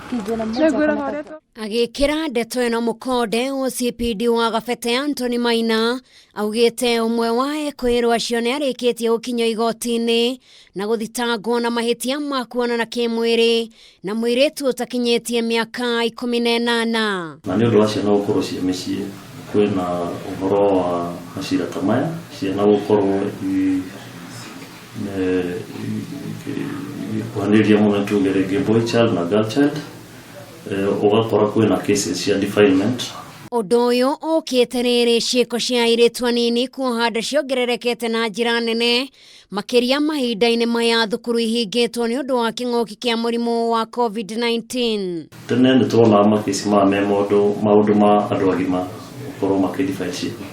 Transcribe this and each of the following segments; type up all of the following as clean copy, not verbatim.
Kijana mmoja akona. Agĩkĩra ndeto ĩno mũkonde, OCPD wa Gabete Anthony Maina augĩte ũmwe wa ekũĩrwo acio nĩ arĩkĩtie gũkinyio igoti-inĩ na gũthitangwo na mahĩtia ma kuonana kĩmwĩrĩ na mũirĩtu ũtakinyĩtie mĩaka 18. Na nĩ ũndũ wa ciana gũkorwo ciĩ mĩciĩ, kwĩna ũhoro wa macira ta maya, ciana gũkorwo ikuhanĩrĩria mũno, tuge rĩngĩ boy child na girl child, ũgakora kwĩna cases cia defilement. Ũndũ ũyũ ũkĩte rĩrĩ ciĩko cia airĩtu anini kuoha nda ciongererekete na njĩra nene, makĩria mahinda-inĩ maya thukuru ihingĩtwo nĩ ũndũ wa kĩng'ũki kĩa mũrimũ wa COVID-19. Tene nĩ tuonaga makĩci maya me maũndũ ma andũ agima gũkorwo makĩdefile ciana.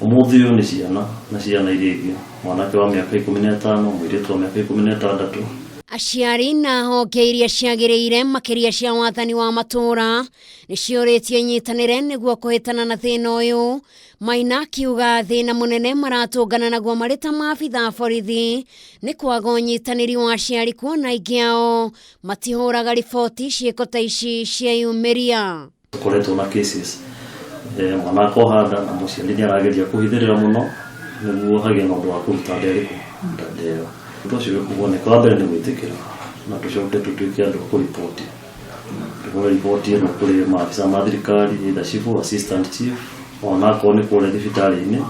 Ũmũthĩ ũyũ nĩ ciana na ciana iria ingĩ, mwanake wa mĩaka 15, mũirĩtu wa mĩaka 16. Aciari na honge iria ciagĩrĩire, makĩria cia wathani wa matũũra, nĩ ciũrĩtio inyitanĩre nĩguo kũhĩtana na thĩna ũyũ. Maina akiuga thĩna mũnene maratũngana naguo marĩ ta maabitha a borithi nĩ kwaga ũnyitanĩri wa aciari, kuona aingĩ ao matihũraga riboti ciĩko ta ici cieyumĩria. Tũkoretwo na cases mwana akoha nda na mũciari nĩ arageria kũhithĩrĩra mũno nĩguo hagĩe na ũndũ wa kũruta nda ĩrĩkũ, nda ĩyo. Ũndũ ũcio wĩkuoneka, wa mbere nĩ gwĩtĩkĩra na tũcoke tũtuĩke andũ a kũriboti, tũhũre riboti ĩno kũrĩ maabisa ma thirikari, either chief, assistant chief, ona akorwo nĩ kũrĩa thibitarĩ-inĩ,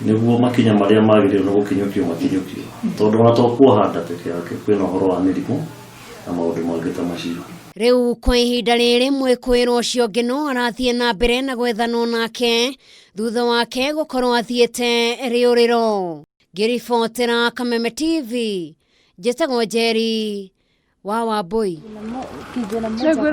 nĩguo makinya marĩa magĩrĩirwo nĩ gũkinyũkio makinyũkio, tondũ ona to kuoha nda peke yake, kwĩna ũhoro wa mĩrimũ na maũndũ mangĩ ta macio. Rĩu kwa ihinda rĩrĩ mwĩkũĩrwo ũcio ũngĩ no arathiĩ na mbere na gwethanwo nake thutha wake gũkorwo athiĩte rĩũrĩro. Ngĩribotera Kameme TV, njĩtagwo Njeri wa Wambui. Kijana mmoja akona.